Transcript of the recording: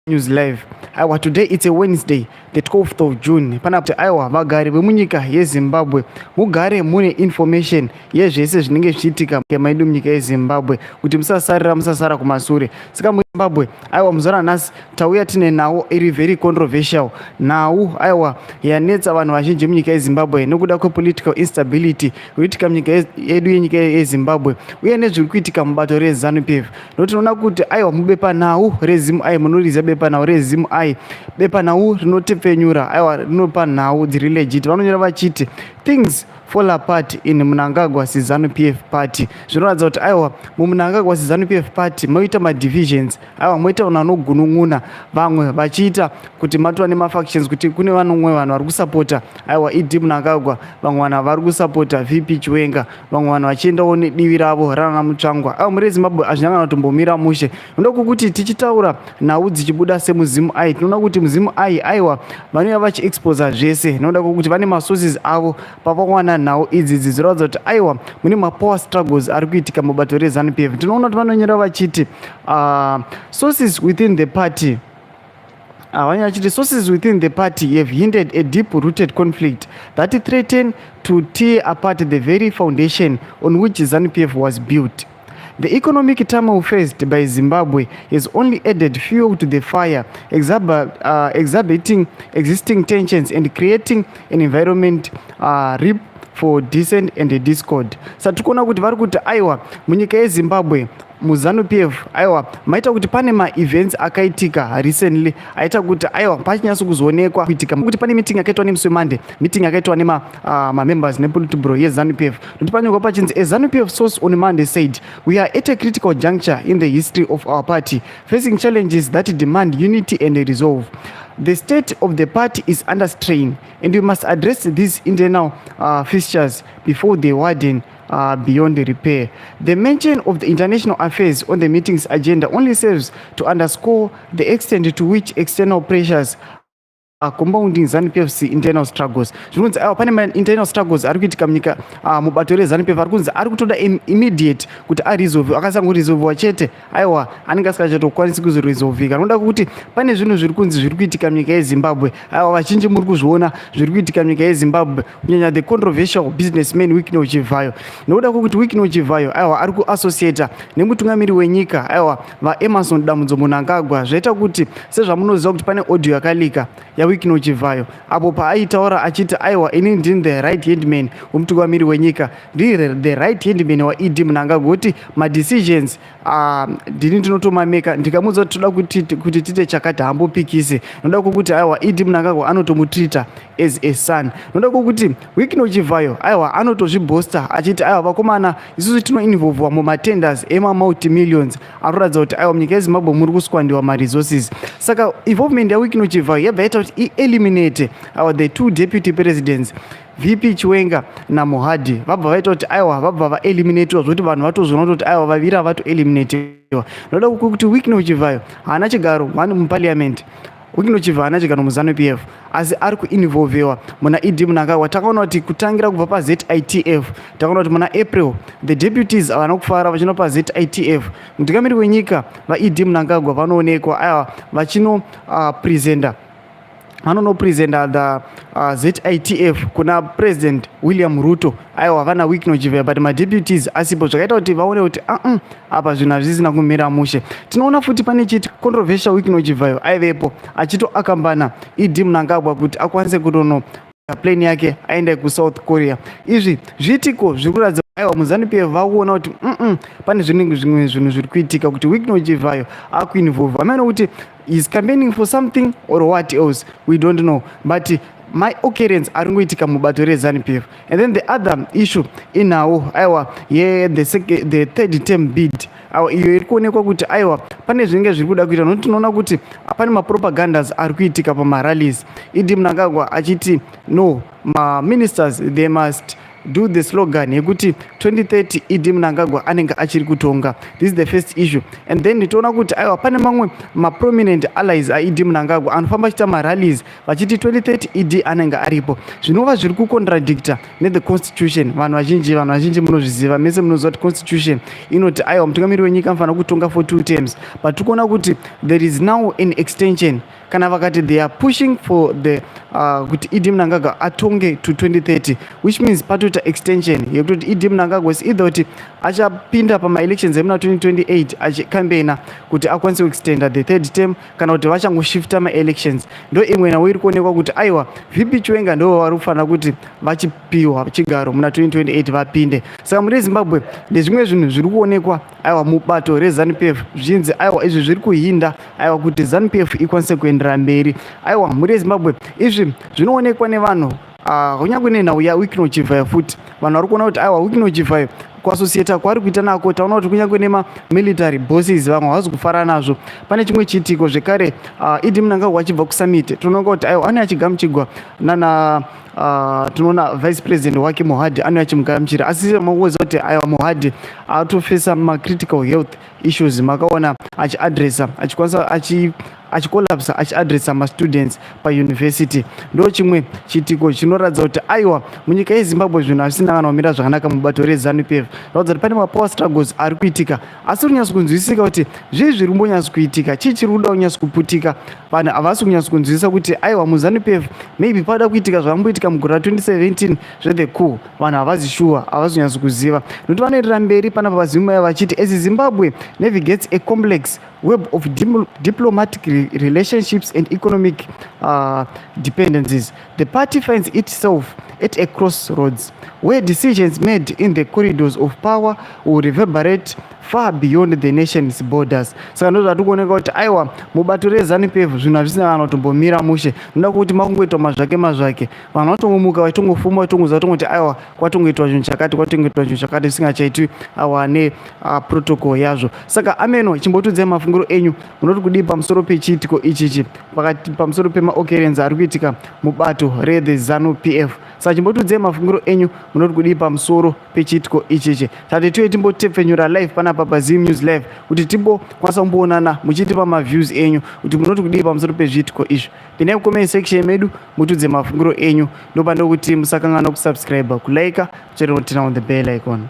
News Live. Aiwa, today it's a Wednesday, the 12th of June. Pana kuti aiwa, vagari vemunyika yeZimbabwe, mugare mune information yezvese zvinenge zvichiitika maidu munyika yeZimbabwe, kuti musasarira, musasara kumasure. Saka muZimbabwe, aiwa, muzuva ranhasi tauya tine nhau iri very controversial, nhau aiwa yanetsa vanhu vazhinji munyika yeZimbabwe nekuda kwepolitical instability kuitika munyika yedu yenyika yeZimbabwe, uye nezviri kuitika mubato reZANU PF. Nokuti tinoona kuti aiwa, mubepanhau reZimEye, munoriziva bepanhau reZimEye, bepanhau rinotipfenyura, aiwa, rinopa nhau dziri legit, vanonyora vachiti, "Things fall apart in Mnangagwa's ZANU PF party." Zvinoratidza kuti aiwa, muMnangagwa's ZANU PF party moita madivisions, aiwa, moita vanhu vanogunun'una, vamwe vachiita kuti matova nemafactions, kuti kune vanomwe vanhu vari kusapota aiwa ED Mnangagwa, vamwe vanhu vari kusapota VP Chiwenga, vamwe vanhu vachiendawo nedivi ravo rana Mutsvangwa. Aiwa, muri Zimbabwe hazvina kana kutombomira mushe. Ndokukuti tichitaura nhau dzichibuda semuZimEye, tinoona kuti muZimEye, aiwa, vanouya vachiexposa zvese nokuda kwokuti vane masources avo pavawana nhau idzi. Dzinoratidza kuti aiwa, mune mapower struggles ari kuitika mubato reZANU PF. Tinoona kuti vanonyora vachiti sources within the party, vanyora vachiti sources within the party have hinted a deep rooted conflict that threaten to tear apart the very foundation on which ZANU PF was built. The economic turmoil faced by Zimbabwe has only added fuel to the fire, exacerbating existing tensions and creating an environment ripe for dissent and discord. Saka tiri kuona kuti vari kuti aiwa, munyika yeZimbabwe, muZANU PF, aiwa, maita kuti pane maevents akaitika recently aita kuti aiwa, pachinyatso kuzoonekwa kuitika kuti pane meeting yakaitwa nemusi weMonday, meeting yakaitwa nemamembers nepolitburo yeZANU PF, nokuti panyorwa pachinzi, "A ZANU PF source on Monday said, 'We are at a critical juncture in the history of our party, facing challenges that demand unity and resolve. The state of the party is under strain and we must address these internal fissures before they widen beyond repair.' The mention of the international affairs on the meeting's agenda only serves to underscore the extent to which external pressures are compounding ZANU PF's internal struggles." Zvinonzi aiwa, pane internal struggles ari kuitika munyika, mubato reZANU PF, ari kunzi ari kutoda immediate kuti aresolve. Akasangoresolviwa chete, aiwa, anenge asingachatokwanisi kuzoresolvika, nokuda kwekuti pane zvinhu zviri kunzi zviri kuitika munyika yeZimbabwe. Aiwa, vazhinji muri kuzviona zviri kuitika munyika yeZimbabwe, kunyanya the controversial businessman Wicknell Chivayo, nokuda kwekuti Wicknell Chivayo, aiwa, ari kuassociata nemutungamiri wenyika, aiwa, vaEmmerson Dambudzo Mnangagwa. Zvaita kuti, sezvamunoziva kuti pane audio yakaleaka yaWicknell Chivayo apo paaitaura achiti aiwa, ini ndini the right hand man wemutungamiri wenyika, ndiri the right hand man waED Mnangagwa, kuti madecisions ndini ndinotomameka, ndikamuudza kuti toda kuti tiite chakati, hambopikisi, noda kwokuti aiwa, ED Mnangagwa anotomutreata as a son. Noda kwokuti Wicknell Chivayo, aiwa, anotozviboasta achiti aiwa, vakomana, isusu tinoinvolvwa mumatenders emamulti-millions, anoratidza kuti aiwa, munyika yeZimbabwe muri kusquanderwa maresources. Saka involvement yaWicknell Chivayo yabva yaita kuti ieliminate our the two deputy presidents, VP Chiwenga naMohadi. Vabva vaita kuti aiwa, vabva vaeliminatiwa, zvokuti vanhu vatozoona kuti aiwa, vaviri havatoeliminatiwa, noda kuti Wicknell Chivayo haana chigaro one muparliament. Wicknell Chivayo haana chigaro muZANU PF, asi ari kuinvolvewa muna ED Mnangagwa. Takaona kuti kutangira kubva paZITF, takaona kuti muna April the deputies havana kufara vachino paZITF, mutungamiri wenyika vaED Mnangagwa vanoonekwa aiwa vachinopresenta, vanonopresenta the ZITF kuna President William Ruto, aiwa, vana Wicknell Chivayo, but madeputies asipo. Zvakaita kuti vaone kuti apa zvinhu hazvisina kumira mushe. Tinoona futi pane chiti controversial Wicknell Chivayo aivepo achitoaccompanya ED Mnangagwa kuti akwanise kutono plane yake aende kuSouth Korea. Izvi zviitiko zviri kuratidza aiwa, muZANU PF vakuona kuti pane zvinenge zvimwe zvinhu zviri kuitika, kuti Wicknell Chivayo akuinvolve. Amene kuti is campaigning for something or what else, we don't know, but my occurrence ari ngoitika mubato reZANU PF. And then the other issue inawo aiwa ye the third term bid, aiwa, iyo iri kuonekwa kuti aiwa, pane zvinenge zviri kuda kuita, nokuti tinoona kuti pane mapropagandas ari kuitika pamarallies, ED Mnangagwa achiti no, maministers, they must do the slogan yekuti 2030 ED Mnangagwa anenge achiri kutonga. This is the first issue. And then toona kuti aiwa, pane mamwe maprominent allies aED Mnangagwa anofamba achiita marallies vachiti 2030 ED anenge aripo, zvinova zviri kucontradicta nethe constitution. Vanhu vazhinji munozviziva mese, munoziva kuti constitution inoti aiwa, mutungamiri wenyika anofanira kutonga for two terms, but tiri kuona kuti there is now an extension. Kana vakati they are pushing for the kuti ED Mnangagwa atonge to 2030, which means patoita extension yekutoti ED Mnangagwa is either kuti achapinda pamaelections emuna 2028 achicampaigna kuti akwanise kuextenda the third term, kana kuti vachangoshifta maelections. Ndo imwe nhau iri kuonekwa kuti aiwa, VP Chiwenga ndo vari kufanira kuti vachipiwa chigaro muna 2028 vapinde. Saka muri Zimbabwe, ndezvimwe zvinhu zviri kuonekwa aiwa mubato reZANU PF, zvichinzi aiwa, izvi zviri kuhinda aiwa kuti ZANU PF ikwanise kuenderera mberi. Aiwa, mhuri yeZimbabwe, izvi zvinoonekwa nevanhu, kunyange nenhau yaWicknell Chivayo futi, vanhu vari kuona kuti aiwa, Wicknell Chivayo kuassociata kwaari kuita nako, taona kuti kunyange nemamilitary bosses vamwe havasi kufara nazvo. Pane chimwe chiitiko zvekare, ED Mnangagwa achibva kusummit, tinoona kuti aiwa, ane achigamuchigwa nana tinoona vice president wake Mohadi anouya achimugamuchira, asi makuziva kuti aiwa, Mohadi atofesa macritical health issues. Makaona achiadressa, achikwanisa achicollapsa achiadressa mastudents pauniversity. Ndo chimwe chiitiko chinoratidza kuti aiwa, munyika yeZimbabwe zvinhu hazvisina kana kumira zvakanaka mubato reZANU PF. Ratidza kuti pane mapower struggles ari kuitika, asi kunyatso kunzwisisika kuti zvii zviri kumbonyatso kuitika, chii chiri kuda kunyatso kuputika. Vanhu havasi kunyatso kunzwisisa kuti aiwa, muZANU PF maybe pada kuitika zvakamboitika mugore ra2017 zvethe coup. Vanhu havazi sure, havasi kunyatso kuziva, nokuti vanoenderera mberi panapa vazimaya vachiti, "As Zimbabwe navigates a complex web of diplomatic relationships and economic dependencies, the party finds itself at a crossroads where decisions made in the corridors of power will reverberate far beyond the nation's borders." Saka ndo zvatiri kuoneka kuti aiwa, mubato reZANU PF zvinhu hazvisina kana kutombomira mushe. Noda kuti makungoitwa mazvake mazvake, vanhu vatongomuka vachitongofuma, vachitongoziva tongoti aiwa, kwatongoitwa chinhu chakati, kwatongoitwa chinhu chakati, zvisingachaitwi awa neprotocol yazvo. Saka ameno, chimbotudzai mafungiro enyu, munoti kudii pamusoro pechiitiko ichichi, pakati pamusoro pemaoccurrence ari kuitika mubato rethe ZANU PF? Saka chimbotudzai mafungiro enyu, munoti kudii pamusoro pechiitiko ichichi? Tati tiuye timbotepfenyura live panapa paZim News Live kuti timbokwanisa kumboonana muchitipa maviews enyu kuti munoti kudii pamusoro pezviitiko izvi. Pindai mucomment section medu mutudze mafungiro enyu. Ndopanda kuti musakanganwa kusubscribe, kulike, kuchero turn on the bell icon.